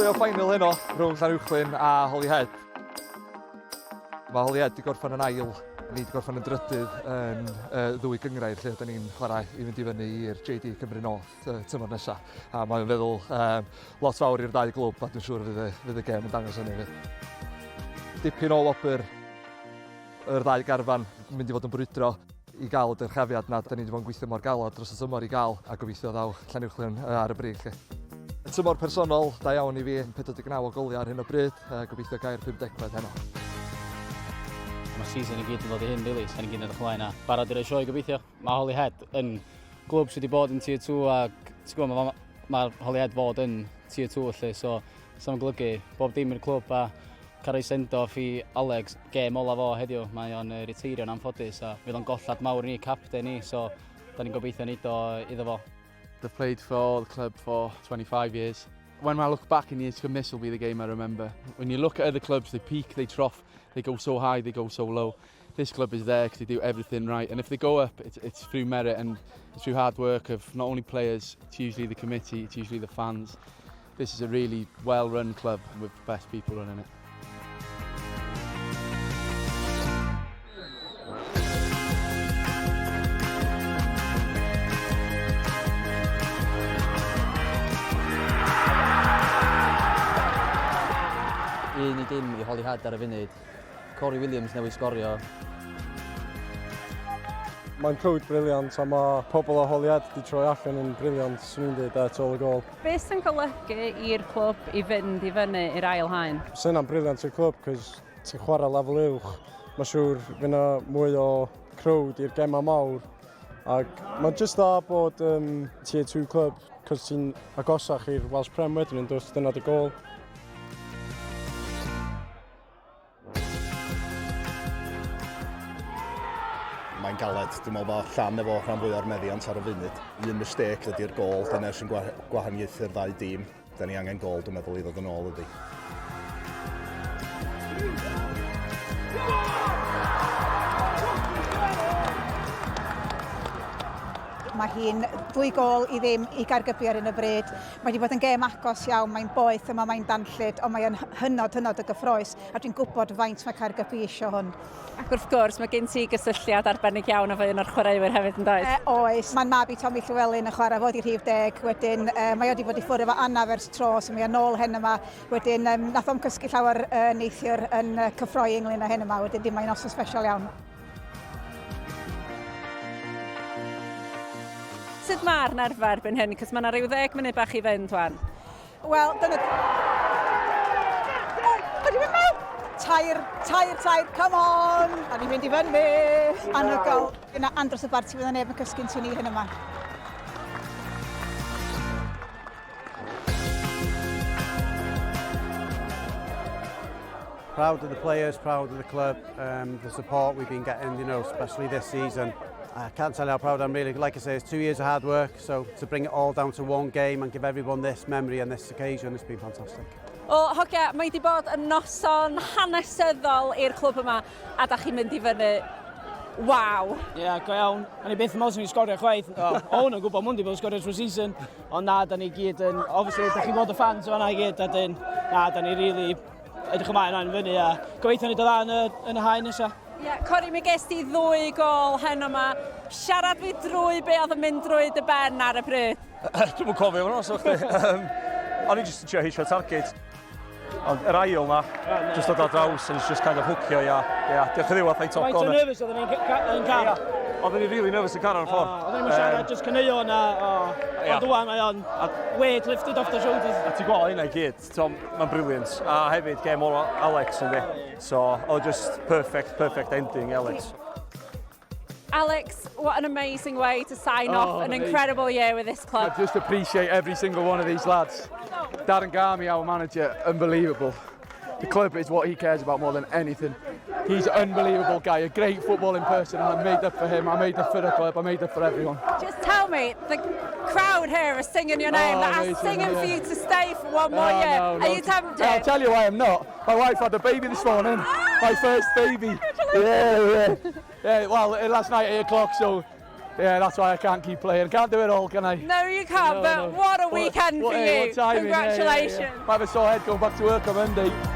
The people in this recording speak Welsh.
Play-off final heno rhwng Llanuwchllyn a Holyhead. Mae Holyhead wedi gorffen yn ail, ni wedi gorffen yn drydydd yn uh, ddwy gyngrair lle ydyn ni'n chwarae i fynd i fyny i'r JD Cymru North uh, tymor nesaf. A mae'n feddwl um, lot fawr i'r ddau glwb a dwi'n siŵr fydd y, fydd y gêm yn dangos hynny hefyd. Dipyn o wobr yr ddau garfan yn mynd i fod yn brwydro i gael y dyrchafiad 'na 'dan ni 'di bod yn gweithio mor galed dros y tymor i gael a gobeithio ddaw Llanuwchllyn ar y brig 'lly. Tymor personol da iawn i fi, 49 o goliau ar hyn o bryd, a gobeithio gau'r 50fed heno. Mae'r season i gyd yn dod i hyn, really, so ni'n gyd yn edrych ymlaen a barod i roi sioe gobeithio. Mae Holyhead yn glwb sydd wedi bod yn Tier 2 a ti'n gwybod, mae ma Holyhead fod yn Tier 2 felly, so sa'n golygu bob dim i'r clwb a cael rhoi send-off i Alex, gêm olaf o heddiw, mae o'n riteirio'n anffodus a fydd o'n gollad mawr i ni, capten ni, so da ni'n gobeithio neud o iddo fo. I've played for the club for 25 years. When I look back in years to come, this will be the game I remember. When you look at other clubs, they peak, they trough, they go so high, they go so low. This club is there because they do everything right. And if they go up, it's, it's through merit and it's through hard work of not only players, it's usually the committee, it's usually the fans. This is a really well-run club with the best people running it. Un i dim i Holyhead ar y funud. Corey Williams newydd sgorio. Mae'n crowd brilliant a mae pobl o Holyhead di troi allan yn brilliant, swn i'n dweud, tu ôl y gol. Beth sy'n golygu i'r clwb i fynd i fyny i'r ail haen? Sy'n hynna'n brilliant i'r clwb, cos ti'n chwarae lefel uwch. Mae'n siŵr fydd yna mwy o crowd i'r gemau mawr. Ac mae'n just dda bod um, Tier 2 club, cos ti'n agosach i'r Welsh Prem wedyn yn dwst, dyna dy gol. Mae'n galed. Dwi'n meddwl bod Llan efo rhan fwyaf o'r meddiant ar y funud. Un mistake ydy'r gol, dyna sy'n gwahaniaethu'r ddau dîm. Da ni angen gol, dwi'n meddwl, i ddod yn ôl iddi. Mae hi'n ddwy gol i ddim i Gaergybi ar hyn o bryd. Mae wedi bod yn gêm agos iawn, mae'n boeth yma, mae'n danllyd, ond mae'n hynod, hynod o gyffroes, a dwi'n gwybod faint mae Caergybi eisiau hwn. Ac wrth gwrs, mae gen ti gysylltiad arbennig iawn efo un o'r chwaraewyr hefyd, yn does? E, oes, mae'n mab i Tommy Llewellyn yn chwarae fod i rhif deg, wedyn e, mae o wedi bod i ffwrdd efo anaf ers tro, so mae o nôl hen yma. Wedyn, um, nath o'm cysgu llawer uh, neithiwr yn uh, cyffroi ynglyn â hyn yma, wedyn dim mae'n noson special iawn. Sut mae'r nerfau erbyn hyn? Cos mae yna rhyw ddeg munud bach i fynd wan. Wel, dyna... O, wedi mynd mewn! Tair, tair, tair, come on! Da ni'n mynd i fyny! Anhygoel. Yna andros o barti fydda neb yn cysgu'n tŷ ni hyn yma. Proud of the players, proud of the club, um, the support we've been getting, you know, especially this season. I can't tell you how proud I'm really. Like I say, it's two years of hard work, so to bring it all down to one game and give everyone this memory and this occasion, it's been fantastic. Wel, hogia, mae wedi bod yn noson hanesyddol i'r clwb yma, a da chi'n mynd i fyny. Waw! Ie, yeah, go iawn. O'n i byth yn meddwl swn i'n sgorio chwaith. O, o'n yn gwybod, mwyn di bod yn sgorio trwy season. Ond na, da ni gyd yn... Obviously, da chi'n gweld y fans o'na i gyd, a dyn... Na, da ni really edrych ymlaen o'n fyny a gobeithio ni dod dda yn y, yn y haen nesaf. Ie, yeah, Cori, mi ges di ddwy gol heno yma. Siarad fi drwy be oedd yn mynd drwy dy ben ar y pryd. Dwi'm yn cofio fo'n os chdi. Um, o'n i jyst yn trio hitio target. Ond yr ail na, just dod ar draws and it's just kind of hookio, ia. Ia, diolch i ddiw ath top corner. Faint o nervous oedden ni'n yn car? Oedden ni'n really nervous yn car ar y ffordd. Oedden ni'n siarad, just caneuon a... Ond wan mae o'n weight lifted off the shoulders. A ti'n gweld hynna i gyd, mae'n brilliant. A hefyd, game o Alex yndi. So, oedd just perfect, perfect ending, Alex. Alex, what an amazing way to sign oh, off an amazing. incredible year with this club. I just appreciate every single one of these lads. Darren Garmy, our manager, unbelievable. The club is what he cares about more than anything. He's an unbelievable guy, a great footballing person, and I made up for him, I made up for the club, I made up for everyone. Just tell me, the crowd here are singing your name, oh, they're singing yeah. for you to stay for one more oh, year. No, no. Are you tempted? I'll tell you why I'm not. My wife had a baby this morning, my first baby. Yeah, yeah. Yeah, well, last night, 8 o'clock, so Yeah, that's why I can't keep playing. Can't do it all, can I? No, you can't, No, but no. what a weekend What, for hey, you. what timing. Congratulations. Yeah. Might have a sore head going back to work on Monday.